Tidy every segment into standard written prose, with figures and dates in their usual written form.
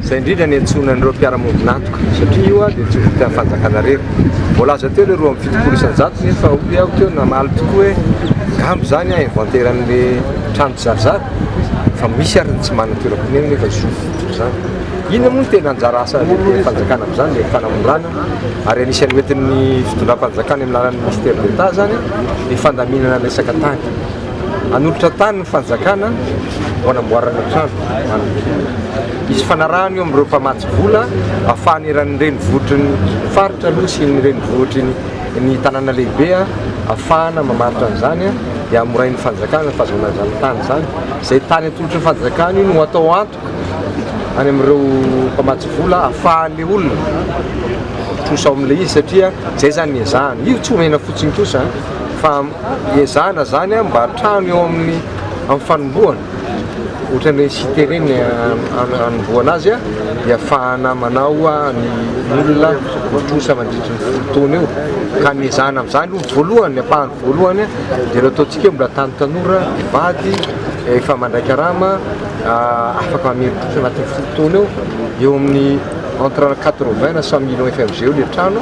Izay indrindra ny iantsoana an'ireo mpiara-miombon'antoka satria io dia tsy ho vitan'ny fanjakana irery. Voalaza teo ilay 72% nefa hoy aho teo namaly tokoa hoe angamba izany inventaire an'ilay trano tsizarizary fa misy ary ny tsy manana toeram-ponenana nefa zo fototra izany. Inona moa no tena anjara asa lehiben'ny fanjakana amin'izany? Ilay fanamorana ary anisan'ny hoentin'ny fitondram-panjakana amin'ny alalan'ny ministère d'Etat izany ny fandaminana ny resaka tany. Hanolotra tany ny fanjakana ho anamboarana trano ho an'ny mponina. Hisy fanarahana eo amin'ireo mpamatsy vola ahafahana eran'ny renivohitry ny faritra aloha sy ny renivohitry ny tanàna lehibe ahafahana mamaritra an'izany dia hamorain'ny fanjakana ny fahazoana an'izany tany izany. Izay tany atolotry ny fanjakana io no atao antoka any amin'ireo mpamatsy vola ahafahan'ilay olona mitrosa ao amin'ilay izy satria izay izany ny ezahana. Io tsy omena fotsiny kosa fa Ezahana zany mba trano eo amin'ny amin'ny fanombohana, ohatran'ireny cité ireny hanombohana azy dia afahana manao ny olona mitrosa mandritry ny folo taona eo, ka ny ezahana amin'izany aloha voalohany, ny ampahany voalohany dia ireo ataontsika hoe mbola tanotanora, mpivady, efa mandray karama, afaka mamerin-trosa anatin'ny folo taona eo, eo amin'ny entre 80 na 100 millions FMG eo ilay trano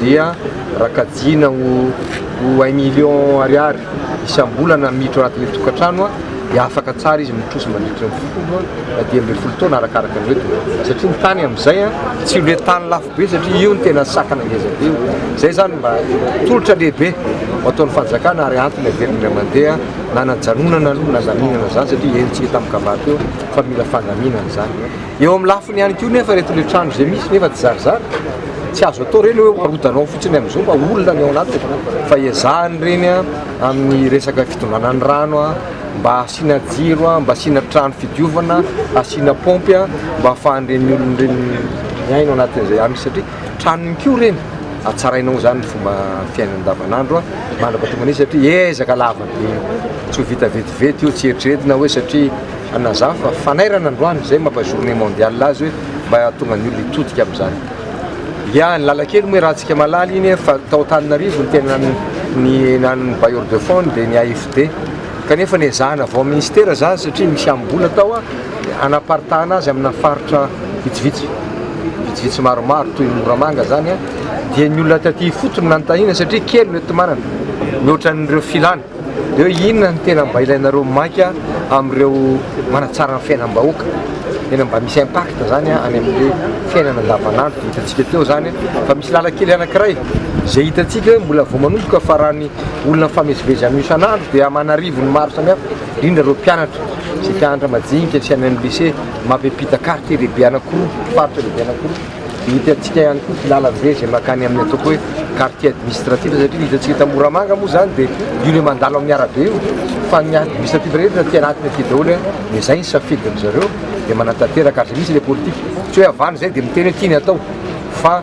dia raha kajiana ho ho un million ariary isam-bolana miditra ao anatin'ilay tokantrano dia afaka tsara izy mitrosa mandritra ny folo na 15 taona arakaraka ny hoentiny satria ny tany amin'izay tsy ho tany lafo be satria io no tena sakana ngeza be io. Izay izany mba tolotra lehibe ho ataon'ny fanjakana ary antony averina indray mandeha nanajanonana aloha nandaminana izany satria henontsika tamin'ny kabary teo fa mila fandaminana izany. Eo amin'ny lafiny ihany koa nefa ireto le trano izay misy nefa tsy zarizary, tsy azo atao ireny hoe arodanao fotsiny amin'izao fa olona ny ao anatiny fa ezahana ireny amin'ny resaka fitondrana ny rano, mba asiana jiro, mba asiana trano fidiovana, asiana paompy mba ahafahan'ireny olona ireny miaina ao anatin'izay aminy satria tranony koa ireny, hatsarainao izany ny fomba fiainana andavanandro mandra-pahatonga satria ezaka lava be tsy ho vita vetivety io, tsy eritreretina hoe satria Anazava fa fanairana androany, izay mampa journée mondiale azy hoe mba hahatonga ny olona hitodika amin'izany. Ya, ny lalan-kely moa iarahantsika mahalala iny fa tao Antananarivo ny tena ny nan'ny bailleur de fonds dia ny AFD. Kanefa nezahana avy ao amin'ny ministera izany satria misy amim-bola tao hanaparitahana azy amina faritra vitsivitsy, vitsivitsy maromaro toy ny Moramanga izany dia ny olona taty ifotony nanontaniana satria kely no enti-manana mihoatra an'ireo filana. Dia hoe inona no tena mba ilainareo maika amin'ireo manatsara ny fiainam-bahoaka, tena mba misy impact zany any amin'le fiainana andavanandro. Dia hitantsika teo zany fa misy lalan-kely anankiray izay hitantsika hoe mbola vao manomboka fa raha ny olona mifamezivezy amin'io isan'andro dia aman'arivony maro samihafa, indrindra ireo mpianatra, izay mpianatra majinika sy any amin'ny lycée mampiampita quartier lehibe anankiroa, faritra lehibe anankiroa. Dia hitantsika ihany koa ity lalambe izay mankany amin'ny ataoko hoe quartier administratif satria ny hitantsika eto Moramanga moa izany dia io ilay mandalo amin'ny arabe io fa ny administratif rehetra aty anatiny aty daholo dia izay ny safidin-dry zareo dia manatanteraka ary izay mihitsy ilay politika tsy hoe avy any izay dia miteny hoe ity ny atao fa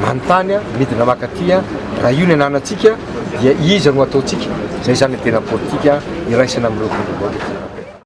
manontany midina mankaty raha io ny ananantsika dia iza no ataontsika izay izany ny tena politika iraisana amin'ireo vondrom-bahoaka.